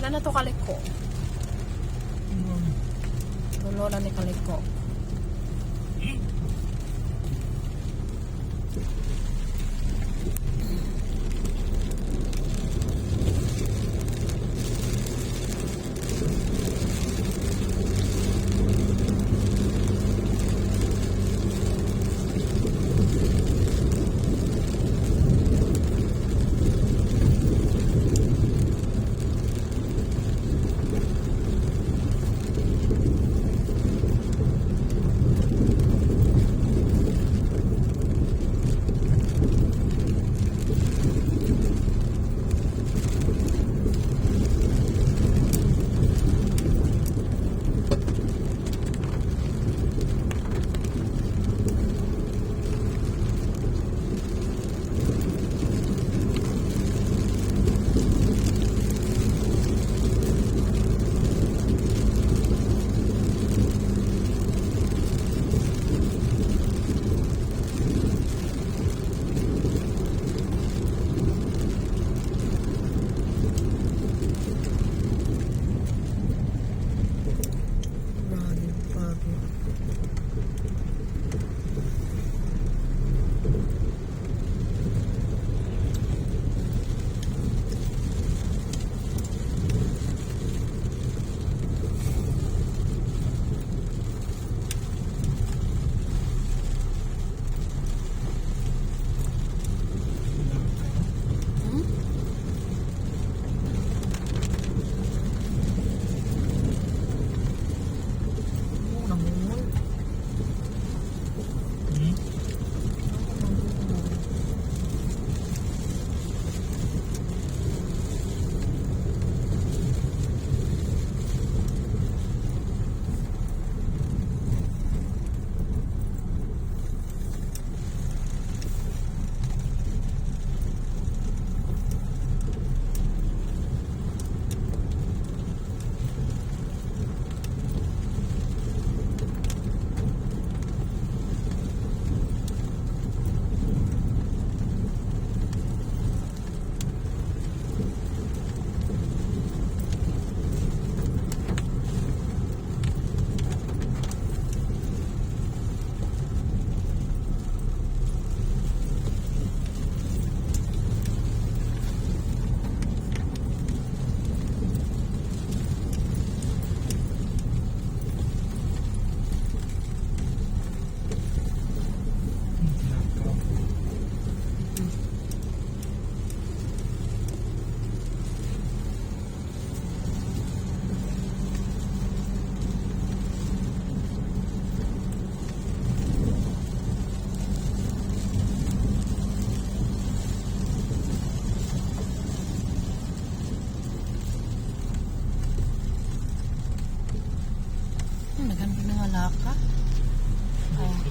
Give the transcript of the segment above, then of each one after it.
Pila na to kaliko? Tulo na ni kaliko. Grabe, bago. Hmm? Oo, nangungol. Naghan pa nga laka. Ay.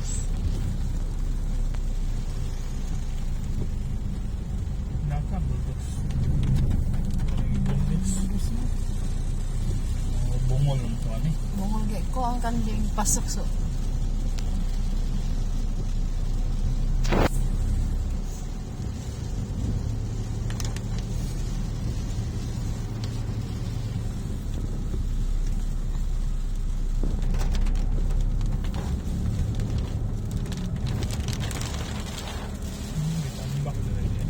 Naka, Burgos. Burgos. Burgos na. Oh, bungol lang to ani. Bungol gay ko ang kanding pasok so. Gitambak na rin yan.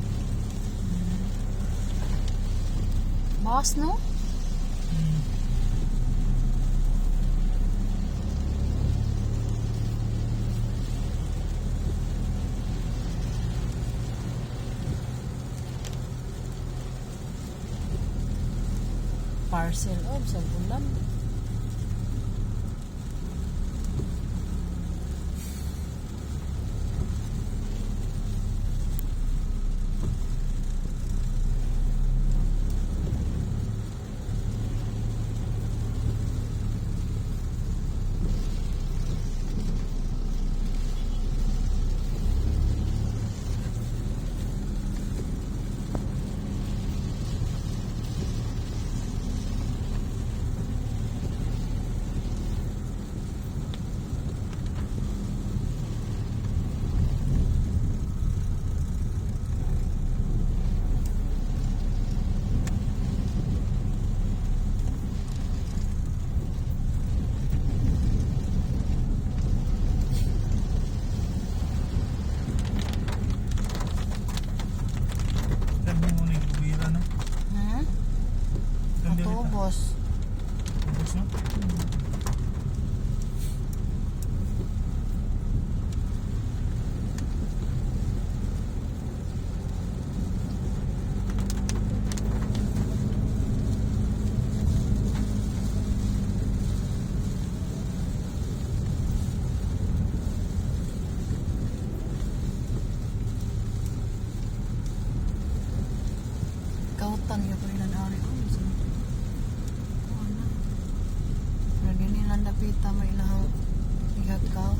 Boss, no? Parcel oh, sa ulan. Ubos. Ubos na? Kautan yung ko ilan ari ko. Ano? Pero di nila napita may ilahang ihagaw.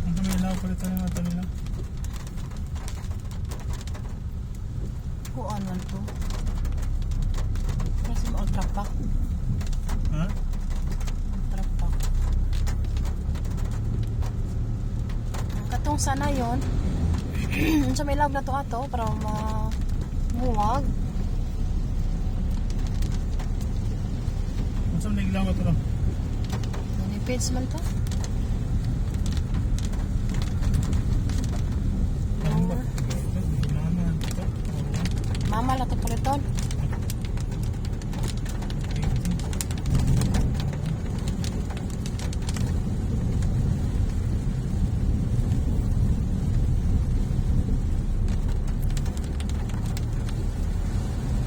Ang kami ilaw palitan na natin nila. Kuan man to. Kasi mo ultra pack. Ha? Ultra pack. Katong sana yon. Unsa may lab na to ato para ma muwag. Kung saan may ilaw ito lang. Manipis man to. Ano ba? Mama, ito. Mama la to paliton.